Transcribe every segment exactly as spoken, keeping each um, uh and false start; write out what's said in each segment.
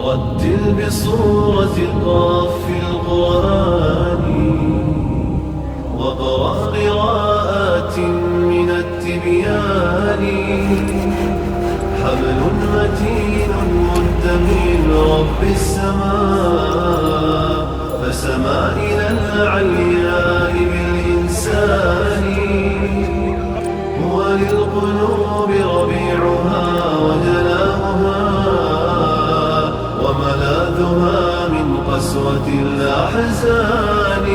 رتل بصورة قاف القرآن، واقرأ قراءات من التبيان. حبل متين مد من رب السماء، فسما إلى العلياء بالإنسان. هو للقلوب ربيعها وجلاؤها، وملاذها من قسوة الأحزان.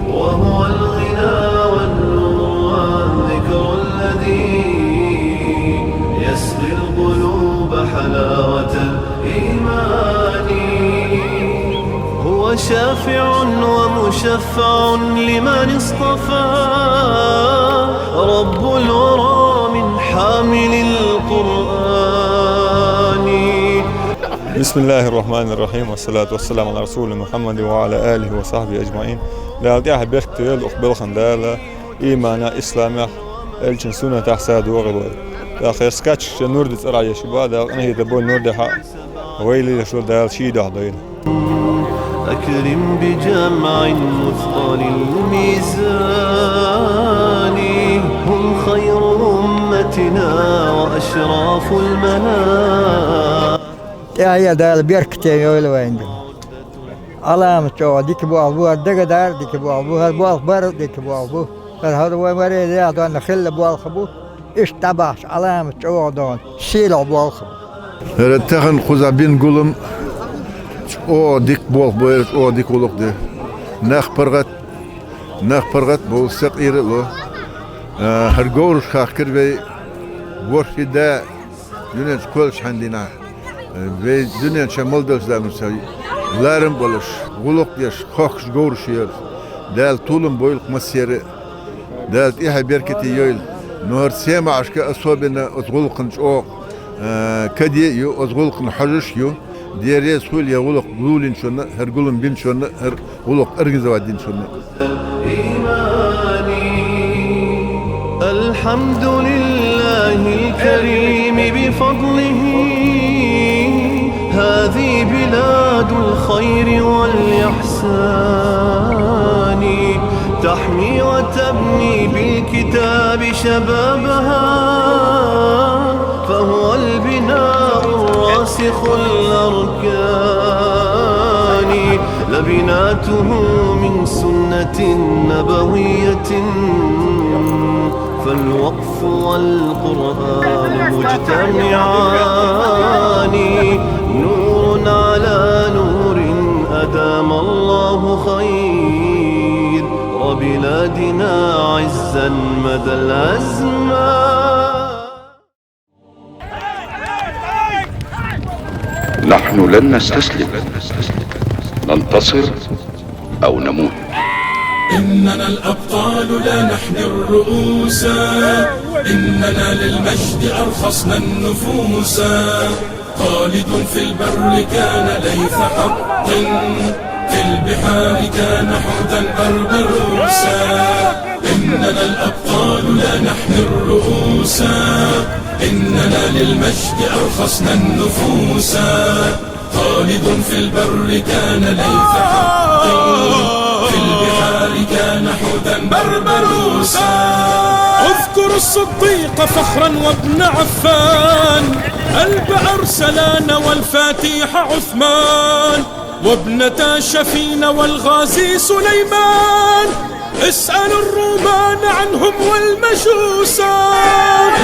وهو الغنى والنور والذكر الذي يسقي القلوب حلاوة الإيمان. هو شافع ومشفع لمن اصطفى رب الورى من حامل القرآن. بسم الله الرحمن الرحيم، والصلاة والسلام على رسول محمد وعلى آله وصحبه أجمعين. Дала тӀехь беркате йойла укх балхана, Дала имана, исламехь, элчан суннатехь са догӀийла вай. ТӀаккха хӀара скачка шен нур де цӀарахь еш ба, Дала къинхетам бойла нур дехьа, вай лелаш вала Дала ший дуьхьа дойла. أكرم بجمع مثقل الميزان، هم خير أمتنا وأشراف المنام. ТӀаьхье Дала беркате йойла вайна. Ӏаламат чӀогӀа дика болх бу, хӀара дагадар дика болх бу, хӀара болх бар дика болх бу. ХӀара, хӀара вай маре яхь донна хилла болх бу. Иштта дӀабахча Ӏаламат чӀогӀа дона, сийлахь болх бу. ХӀара тахана кхузахь бина гулам чӀогӀа дика болх бу, хӀара чӀогӀа дика гӀуллакх ду. Нах паргӀат, нах паргӀат болу сакъийра а ло. А, хӀара говраш хахкира вай ворхӀе да дуьнен чу кхоьллачу хьан дийнахь. Вай дуьнен чохь мел долчу заманчохь ларам а болуш, гӀуллакх а деш, хохкуш говраш яра. Дала толам бойла массеран а. Дала тӀаьхье беркате йойла. Но хӀара семашка особенно оцу гӀуллакхана чӀогӀа, а, каде а ю, оцу гӀуллакхана хьожуш а ю. Дела реза хуьлда хӀара гӀуллакх лулийначунна а, хӀара гулам бинчунна а, хӀара гӀуллакх организовать динчунна а. الحمد لله الكريم بفضله، هذه بلاد الخير والإحسان، تحمي وتبني بالكتاب شبابها، فهو البناء الراسخ الأركان، لبناته من سنة نبوية، فالوقف والقرآن مجتمعان، نور على نور أدام الله خير، وبلادنا عزا مدى الأزمان. نحن لن نستسلم، ننتصر أو نموت. إننا الأبطال لا نحني الرؤوس، إننا للمجد أرخصنا النفوس. خالد في البر كان ليث حق، في البحار كان حوتا بربروسا. إننا الأبطال لا نحني الرؤوس، إننا للمجد أرخصنا النفوس. خالد في البر كان ليث حق، في البحار كان حوتا بربروسا. اذكر الصديق فخرا وابن عفان، قلب أرسلان والفاتح عثمان، وابنتا شفين والغازي سليمان. اسأل الرومان عنهم والمجوسا.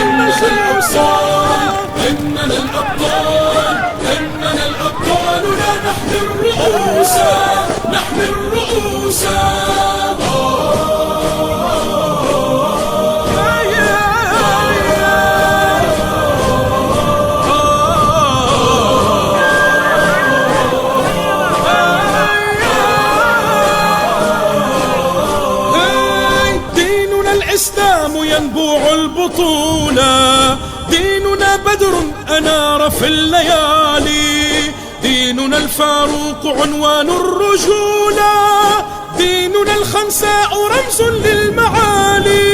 إننا الأبطال، إننا الأبطال، إننا الأبطال، لا نحمي الرؤوس، نحمي الرؤوس. ديننا الإسلام ينبوع البطولة، ديننا بدر أنار في الليالي، ديننا الفاروق عنوان الرجولة، ديننا الخنساء رمز للمعالي.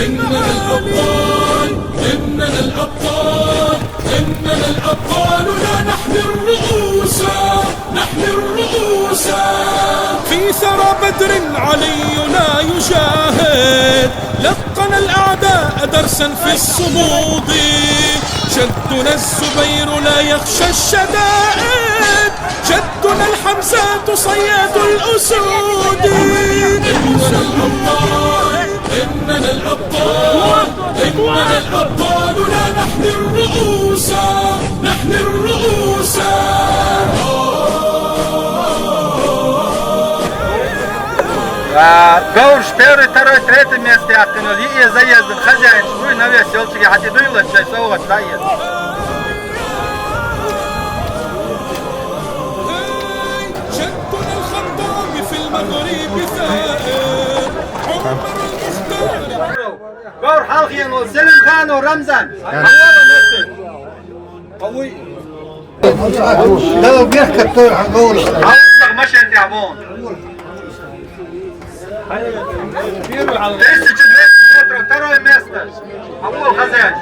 إننا الأبطال، إننا الأبطال، إننا الأبطال، لا نحمي ثرى بدر علينا يشاهد، لقن الأعداء درسا في الصمود. جدنا الزبير لا يخشى الشدائد، جدنا الحمزة صياد الأسود. إننا الأبطال، إننا الأبطال، إننا الأبطال، لا نحن الرؤوس، نحن الرؤوس. А, Гаврш первый, второй, третий место яьккхинарг йиъе заездна хозяин шу, вуй, навес йолчуьнга хьатӀедуйла шоай совгӀат дӀаэца. Гавр хьалха еана волу Селимханов Рамзан. Дала беркат дойла хьан, Гаврш. Хьалха машен тӀехь вон. Тысяча двести метров, второе место. Хьан вон хозяин.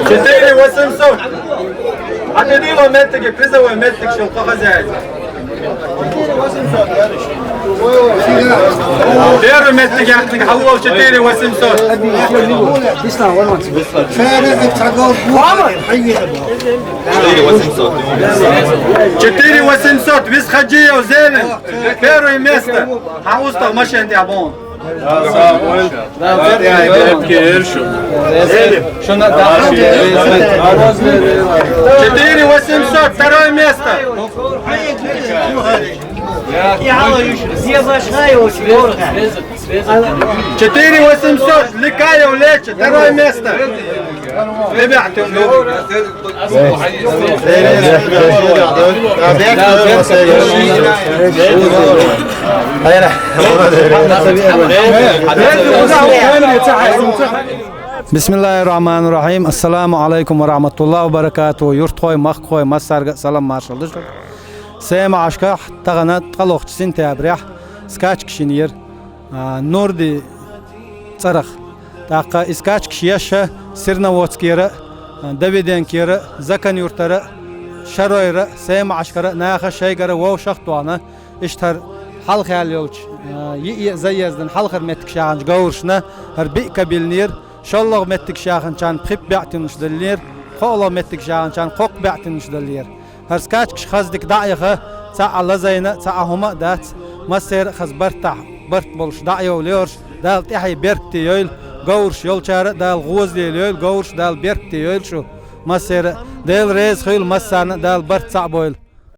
Четыре восемьсот. ХӀокху меттиге призовой меттиг шел кху хозяина. Первый меттиг яьккхинарг хьан вон четыре восемьсот. Четыре восемьсот. Висхаджиев Зелим. Первое место. Хьан устагӀа машен тӀехь боху. Четыре восемьсот, второе место. Четыре восемьсот, Ликаев Леча, второе место. Ребята, Бисмиллахир-рахманир-рахим. Ассаламу алейкум ва рахматуллахи ва баракатуху. Юьртахой, махкахой, массаьрга а салам маршалла ду шуьга. Сема-Ӏашкахь тахана ткъалгӀачу сентябрехь скачкаш йинера, а, Нурди цӀарах. ТӀаккха и скачкаш еш Серноводскера а, Давиденкера а, Закан-Юьртара а, Шаройра а, Сема-Ӏашкара а наха шайгара вовшах а тоьхна, иштта хӀара хьалха йолчу, а, йиъе а заездна хьалхара меттигаш яьхначу Гавршна хӀара биъ кабелнера, шоллагӀа меттигаш яьхначарна пхи баьӀ тиллуш деллера, кхоалгӀа меттигаш яьхначарна кхоккха баьӀ тиллуш деллера. ХӀара скачкаш хаза дика дӀа а яха, цхьа а лазийна, цхьа а хӀума а дац, массеран а хаза бартахь барт болуш дӀа а йовлуш, Дала тӀаьхье беркате йойла, Гаврш йолчара а Дала гӀоза лелайойла, Гаврш Дала беркате йойла шу массеран а. Дела реза хуьйла массарна а, Дала барт цхьаъ бойла.